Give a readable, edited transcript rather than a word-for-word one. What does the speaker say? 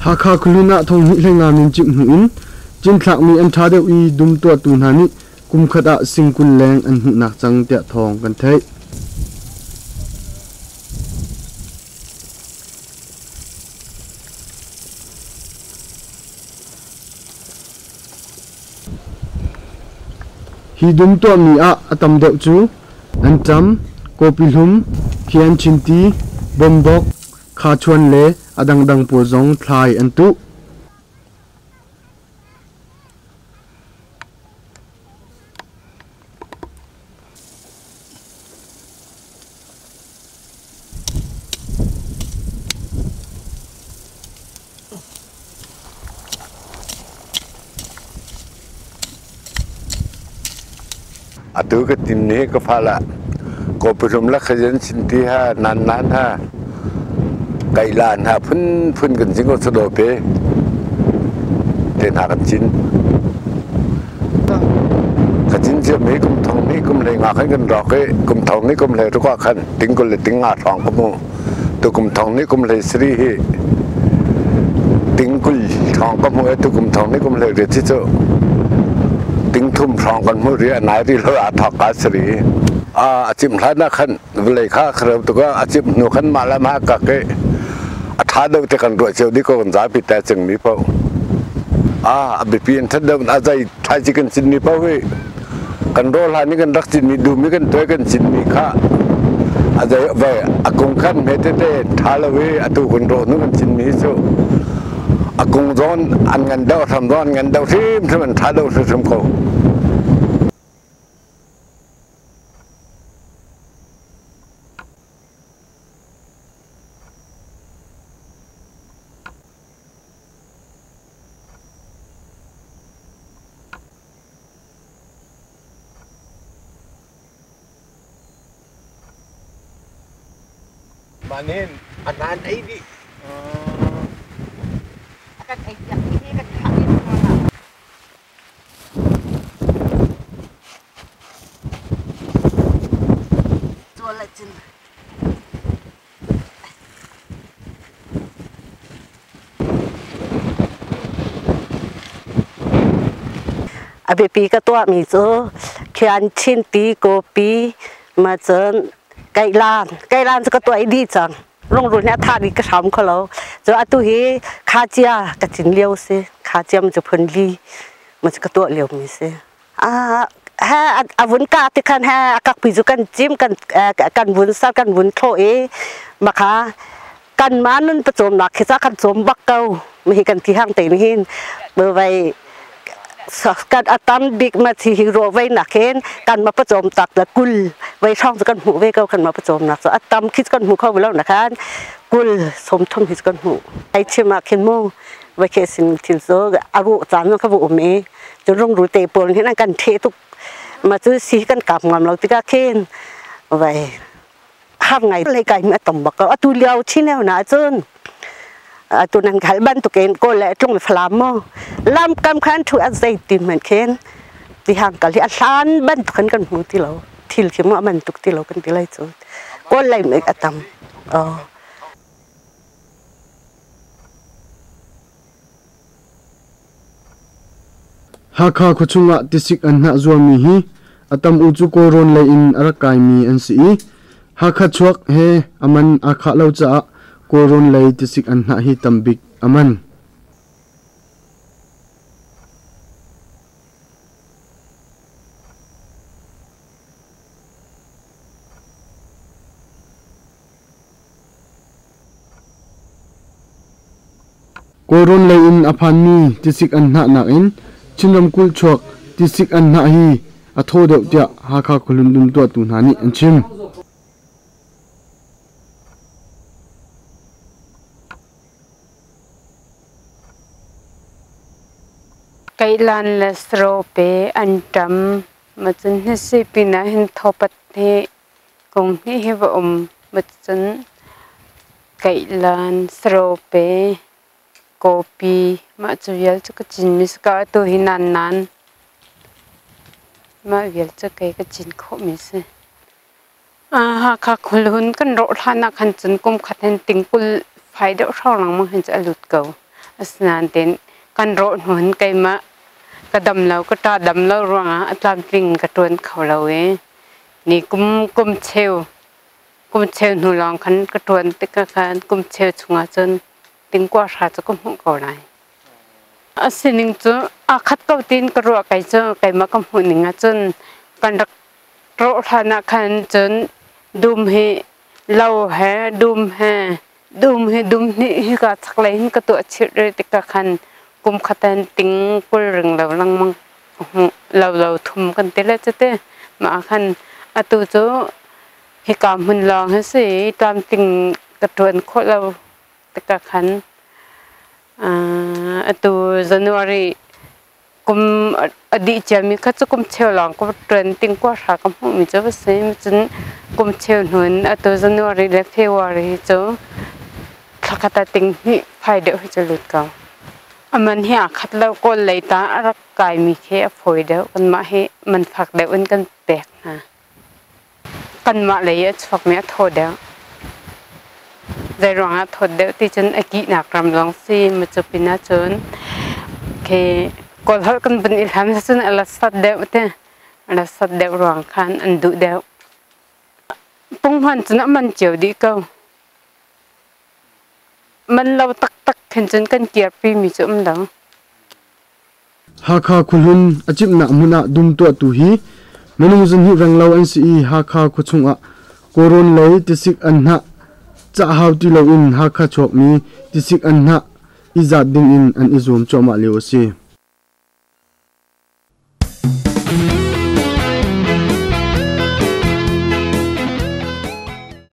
Hakha khuahlun ah thonghnih hleinga min cimh hnu in cinthlakmi an ṭha deuh i dum tuahtu hna nih kumkhat ah sing 20 leng an hmuhnak cang tiah thawng kan theih. Hi dum tuahmi ah a tam deuh cu anṭam, kawpi hlum, khian chinti, bawmbok, khachuan le a dangdang pawl zong thlai an tuh. Atu ka tim ni ka fa la kawpihlum la khazen sinti ha nan nan ha kailan ha phun phun kan jing ko do pe te hna kan cin ka cin cia mi kum thong ni kum le nga khan kan rak i kum thong ni kum le ruk ah khan ting kul le ting nga hrawng ka mu tu kum thong ni kum le sri hi ting kul hrawng ka mu tu kum thong ni kum le ri chi chu ting thum hrawng kan mu ri nai ri lo a thok ka sri a achim hlan na khan vlei kha khreu tu ka achim nu khan ma la ma ka ke a tha do te kan ro cheu di ko kan za pi ta cheng mi po a bipi an that do a zai thai chi kan cin mi po hi kan ro hlan ni kan rak cin mi dum mi kan toy kan cin mi kha a zai vai a kung khan me te te tha lo wi atu kan ro nu kan cin mi chu a kung zon an ngan deuh tham zon ngan deuh hrim hrim an tha deuh hrim ko. Manin anan ei dih. Kan ei piak hi kan thah in Zual cin. A biapi ka tuahmi cu khian chinti kawpi ma cun kailan kailan cu ka tuah i dih cang. Rungrul nih a thah dih ka hram kho lo. Cu atu hi khacia ka cin lio si. Khacia cu phun li ma cu ka tuah lio mi si. He a vun ka ti khan he a kakpi cu kan cim kan kan vun sar kan vun thlawh i makha kan ma nun pawcawmnak khi ca kan cawm bak ko mi hi kan ti hang te ni hin vai kan atam bik ma thi hi ro vai nak hin kan ma pawcawm tak la kul vai thong cu kan hmuh ve ko kan ma pawcawm nak cu atam khi kan hmu kho lo na khan kul som thum hi kan hmu ai chim ah khin mu vai khe sin thil zo aru caan ka bu um i cu rungrul te pawl hin an kan theh tuk ma cu si kan kap ngam lo tikah khin vai har ngai lei kai mi atom bak ko atu lio chineu na cun atu nan khal bantukin ko le tlung falam mo lam kam khan thu a zei tin man khen ti hang kal hi a hlan bantukin kan hmu ti lo thil khi mo man tuk ti lo kan ti lai chu ko lai mek atam oh. Hakha khuachung ah tisik anhnah zuarmi hi a tam u cu Kawlrawn lei in a rak kaimi an si i Hakha chuak he a man aa khah lo caah Kawlrawn lei tisik anhnah hi tambik a man. Kawlrawn lei in a phanmi tisik anhnah nakin Chin ramkulh chuak tisik anhnah hi a thaw deuh tiah Hakha khuahlun dum tuahtu hna nih an chim. Kailan le strope an ṭam. Macun hnisui pinah hin thawpat hi kung hnih hi va um. Macun Kaihlan, sarope, kawpi mah cu vial cu ka cinmi si ko. Atu hi nan mah vial cu kei ka cin khawhmi si. Hakha khualhun kan rawh hlan ah khan cun kum khat hin ting 20 fai deuh hrawng lengmang hin cu a lut ko. Asinain tein kan rawh hnu hin keimah ka dam lo, ka ṭa dam lo ruangah a tlamtling ka ṭuan kho lo i ni kum kum cheu kum cheu hnu lawng khan ka ṭuan tikah khan kum cheu chungah cun tingkua hra cu ka hmuh ko lai. A sining cu aa khat ko tiin ka ruah. Kei cu keimah ka hmuh ning ahcun kan rak rawh hlan ah khan cun dum hi lo he dum he dum hi dum hnih hika chaklei hin ka tuah chih rih tikah khan kum khat in ting 20 ring lo lengmang lo lo thum kan ti le cute. Mah khan atu cu hika hmun lawng hi si tlamtling ka ṭuan khawh lo tikah khan atu January kum a dih ciami kha cu kum cheu lawng ka ṭuan, ting kua hra ka hmuhmi cu a si. Cun kum cheu hnu in atu January le February cu thla khat ah ting hnih fai deuh hi cu lut ko. A man hi aa khat lo. Kawl lei ta a rak kaimi khi a fawi deuh. Kanmah hi man fak deuh in kan pek hna. Kanmah lei i a chuakmi a thaw deuh. Zeiruangah thawt deuh ti cun a kihnak ram zong si macu pin ahcun khi Kawl holh kan vun i hlam cun a la sat deuh te, a la sat deuh ruang khan an duh deuh. Punghman cun a man cio dih ko. Man lo taktak khin cun kan kirpi mi cu um lo. Hakha khuahlun a cimhnak hmun ah dum tuahtu hi minung zahnih renglo an si i Hakha khuachung ah Kawlrawn lei tisik anhnah cah hau ti loin Hakha chuakmi tisik anhnah i zat ding in an i zuam cuahmah lio a si.